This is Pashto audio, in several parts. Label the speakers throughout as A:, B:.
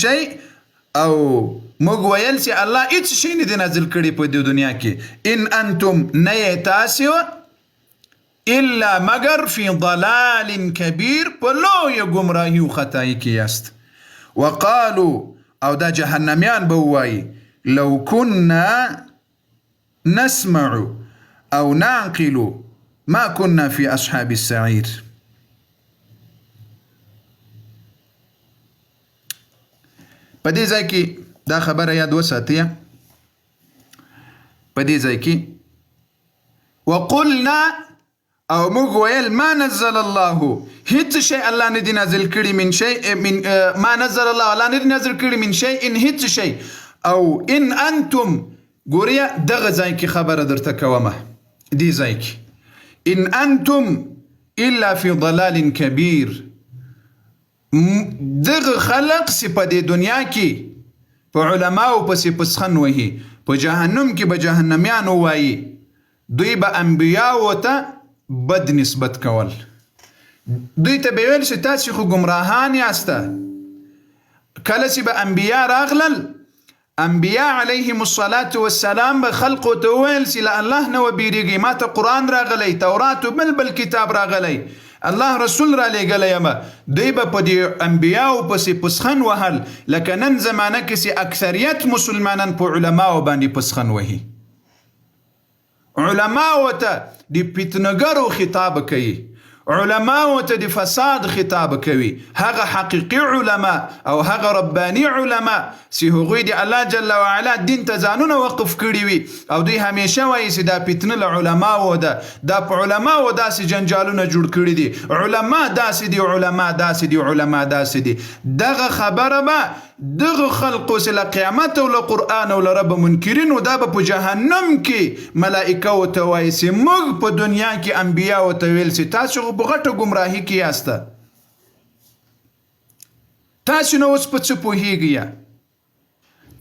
A: شيء او موږ ویل چې الله هیڅ شی نه دی نازل کړی په دې دنیا کې، ان انتم نه یې تاسو الا مگر فی ضلال کبیر په لویه ګمراهي او خطایي کې یاست. وقالو او دا جهنميان به ووایي لو كنا نسمع او نعقل ما كنا في اصحاب السعير. په دې ځای کې دا خبره یاد وساتئ، په دې ځای کې وقلنا او موږ ویل ما نزل الله هیڅ شی الله نه دی نازل کړی، من شی من ما نزل الله الله نه دی نازل کړی من شی ان هیڅ شی او ان انتم. ګوریا دغه ځای کې خبره درته کومه، دې ځای کې ان انتم الا فی ضلال کبیر، دغه خلق چې په دې دنیا کې په علماو پسې پسخن وهي، په جهنم کې به جهنميان ووایي دوی به انبیاو ته بد نسبت کول، دوی ته به ویل چې تاسې خو ګمراهان یاسته. کله چې به انبیا راغلل، انبیا علیهم الصلاة والسلام به خلقو ته وویل چې له الله نه وبیریږئ، ما ته قرآن راغلی، تورات او بل بل کتاب راغلی، الله رسول را لېږلی یم. دوی به په دې انبیاو پسې پسخن وهل، لکه نن زمانه کې چې اکثریت مسلمانان په علماو باندې پسخن وهي، علماو ته د فتنګرو خطاب کوي، علماو ته د فساد خطاب کوي. هغه حقیقي علما او هغه رباني علما چې هغوی د الله جل وعلا دین ته ځانونه وقف کړي وي، او دوی همیشه وایي چې دا فتنه له علماو ده، دا په علماو داسې جنجالونه جوړ کړي دي، علما داسې دي، علما داسې دي، علما داسې دي. دغه خبره به دغه خلقو چې له قیامت او له قرآن او له رب منکرین وو، دا به په جهنم کې ملائکه ته وایي چې موږ په دنیا کې انبیاو ته ویل چې تاسو خو په غټه ګمراهي کې یاسته، تاسو نو اوس په څه پوهیږئ،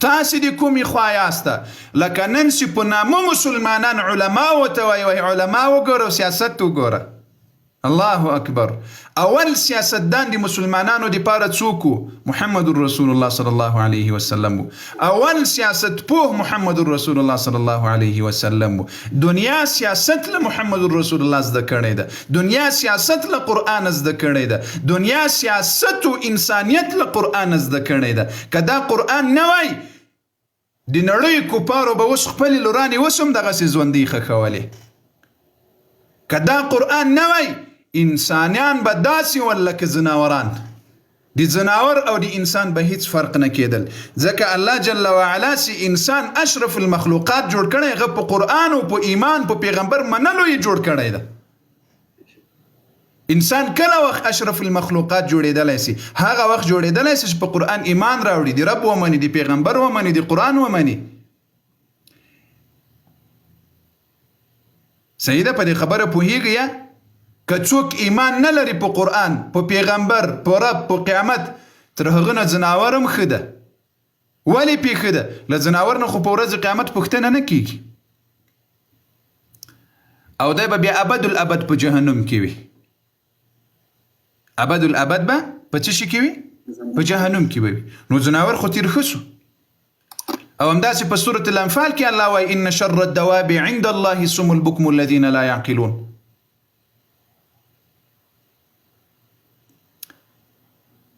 A: تاسو د کومې خوا یاسته؟ لکه نن چې په نامه مسلمانان علماو ته وایي، وایي علما وګوره او سیاست وګوره. الله اکبر. اول سیاستدان د مسلمانانو د پاره څوک؟ محمد رسول الله صلی الله علیه وسلم. اول سیاست پوه محمد رسول الله صلی الله علیه وسلم. دنیا سیاست له محمد رسول الله زده کړی ده، دنیا سیاست له قرآن زده کړی ده، دنیا سیاست او انسانیت له قرآن زده کړی ده. که دا قرآن نه وای، د نړۍ کفارو به اوس خپلې لورانې اوس هم دغسې ژوندۍ ښخولې. که دا قرآن نه وای، انسانیان به داسې ول لکه ځناوران، د ځناور او د انسان به هیڅ فرق نه کېدل. ځکه الله جل وعلا چې انسان اشرف المخلوقات جوړ کړی، هغه په قرآن او په ایمان په پیغمبر منلو یې جوړ کړی ده. انسان کله وخت اشرف المخلوقات جوړېدلی سي؟ هغه وخت جوړېدلی سي چې په قرآن ایمان راوړي، د رب ومني، د پیغمبر ومني، د قرآن ومني. صحیح ده؟ په دې خبره پوهیږي یا؟ که څوک ایمان نه لري په قرآن، په پیغمبر، په رب، په قیامت، تر هغه نه ځناور هم ښه ده. ولې پې ښه ده؟ له ځناور نه خو په ورځ قیامت پوښتنه نه کیږي، او دی به بیا ابد الابد په جهنم کې وي. ابد الابد به په څه شي کې وي؟ په جهنم کې به وي. نو ځناور خو تیر ښه سو. او همداسې په سورة الانفال کې الله وایي ان شر الدواب عند الله سم البکم الذين لا يعقلون.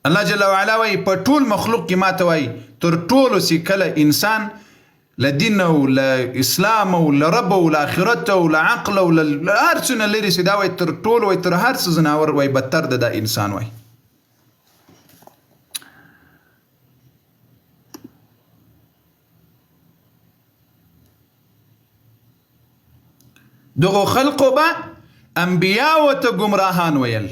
A: الله جل وعلا وایي په ټول مخلوق کې ماته وایي تر ټولو چې کله انسان له دین او له اسلام او له رب او له آخرت او له عقل او له هر څه نه لرې سي، دا وایي تر ټولو وایي تر هر څه ځناور وایي بدتر ده دا انسان وایي. دغو خلقو به انبیاو ته ګمراهان ویل.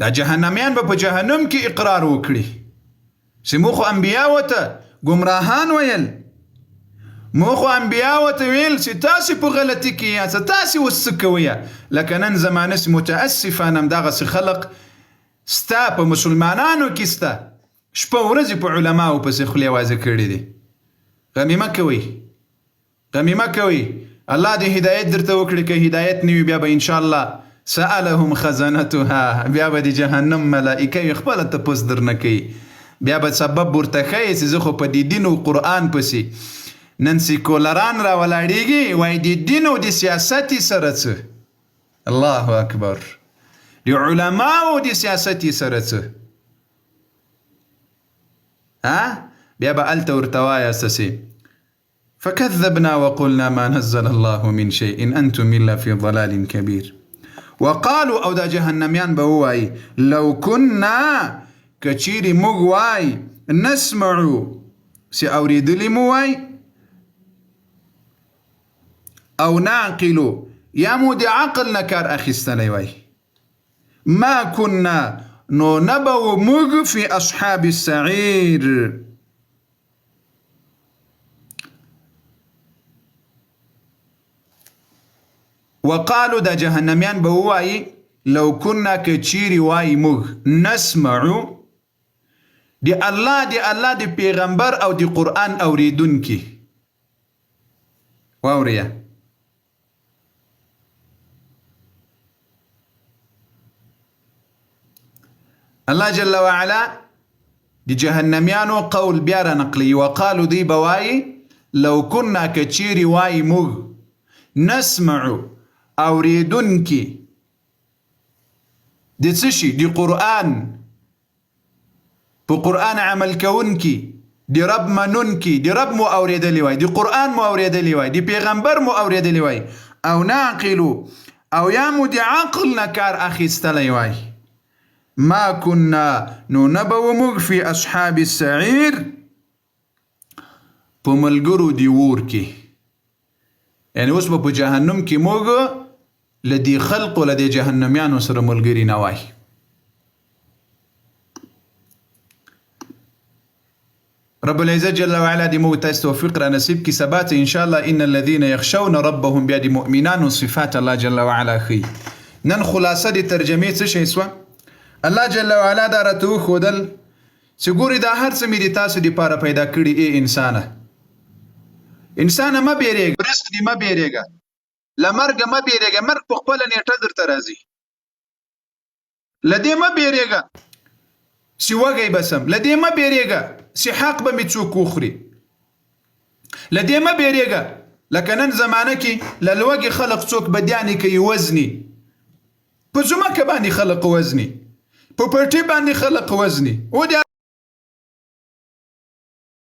A: دا جهنميان به په جهنم کې اقرار وکړي چې موږ خو انبیاو ته ګمراهان ویل، موږ خو انبیاو ته ویل چې تاسې په غلطي کې یاست، تاسې اوس څه کوئ؟ لکه نن زمانه چې متاسفانه همدغسې خلق ستا په مسلمانانو کې سته، شپه ورځې په علماو پسې خولې وازه کړي دي. غمې مه کوئ، غمې مه کوئ، الله دې هدایت درته وکړي. که هدایت نه وي بیا به انشاءالله سألهم خزنتها، بیا به د جهنم ملائکه وي خپله تپوس درنه کوي، بیا به سبب ورته ښیې چې زه خو په دې دین او قرآن پسې. نن سیکولران را ولاړیږي وایي د دین او د سیاست یې سره څه؟ الله اکبر، د علماو د سیاست یې سره څه؟ ها بیا به هلته ورته وایاست چې فكذبنا وقلنا ما نزل الله من شيء إن أنتم إلا في ضلال كبير وقالوا او دا جهنميان به ووایي لو كنا کچیری موږ وای نسمعو چې اوریدلی مو وای او نعقلو یا مو د عقل نه کار اخیستلی وای ما كنا نو نه به موږ فی اصحاب السعیر. وقالو دا جهنميان به ووایي لو كنا که چیرې وای موږ نسمعو د الله د الله د پیغمبر او د قرآن اوریدونکي. واوریا الله جل وعلا د جهنميانو قول بیا را نقلوي، وقالو دوی به وایي لو كنا که چیرې وای موږ نسمع اوریدونکي د څه شي؟ د قرآن، په قرآن عمل کوونکي، د رب منونکي، د رب مو اوریدلی وای، د قرآن مو اوریدلی وای، د پیغمبر مو اوریدلی وای، او نعقلو او یا مو د عقل نه کار اخیستلی وای، ما كنا نو نه به وو موږ فی اصحاب السعیر په ملګرو د اور کې. یعنی اوس به په جهنم کې موږ له دې خلقو له دې جهنمیانو سره ملګري نه وای. رب العزت جل وعلا دې موږ تاسو توفیق را نصیب کړي. سبا ته ان شاء الله ان الذين يخشون ربهم بیا د مؤمنانو صفات الله جل وعلا ښیي. نن خلاصه د ترجمې څه شی سوه؟ الله جل وعلا دا راته وښودل چې ګوري دا هر څه مې د تاسو دپاره پیدا کړي. ای انسانه، انسانه مه بیریږه، رزق دې مه بیریږه، له مرګه مه بیریږه، مرګ په خپله نیټه درته راځي، له دې مه بیریږه چې وږی به سم، له دې مه بیریږه چې حق به مې څوک وخوري، له دې مه بیریږه لکه نن زمانه کې له لوږې خلق څوک بدیانې کوي وزني، په ځمکه باندې خلق وزني، په پټي باندې خلق وزني. او د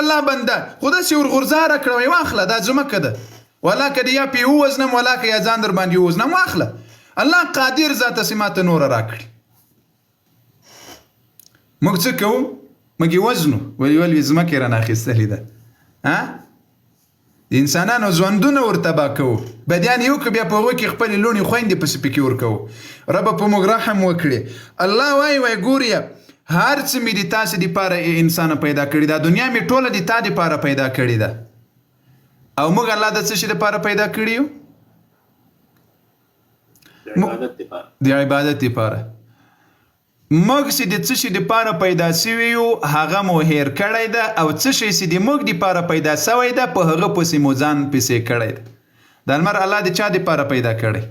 A: الله بنده خو داسې ورغورځاره کړه وایي واخله دا ځمکه ده، ولا که دې یا پې ووزنم ولا که یا ځان در باندې ووزنم، واخله الله قادر ذات هسې ماته نوره راکړي. موږ څه کوو؟ موږ یې وزنو، ولې ولې ځمکه یې رانه اخیستلې ده. د انسانانو ژوندونه ور تباه کوو، بدیان یې وکړو، بیا په هغو کې خپلې لوڼې خویندې پسې پکې ورکوو. ربه په موږ رحم وکړي. الله وایي وایي ګوریا هر څه مې د تاسې دپاره ای انسانه پیدا کړي، دا دنیا مې ټوله د تا دپاره پیدا کړې ده. او موږ الله د څه شي دپاره پیدا کړي یو؟ د عبادت دپاره. موږ چې د څه شي دپاره پیدا سوي یو هغه مو هیر کړی ده، او څه شی چې د موږ دپاره پیدا سوی ده په هغه پسې مو ځان پسې کړی ده. دا لمر الله د چا دپاره پیدا کړی؟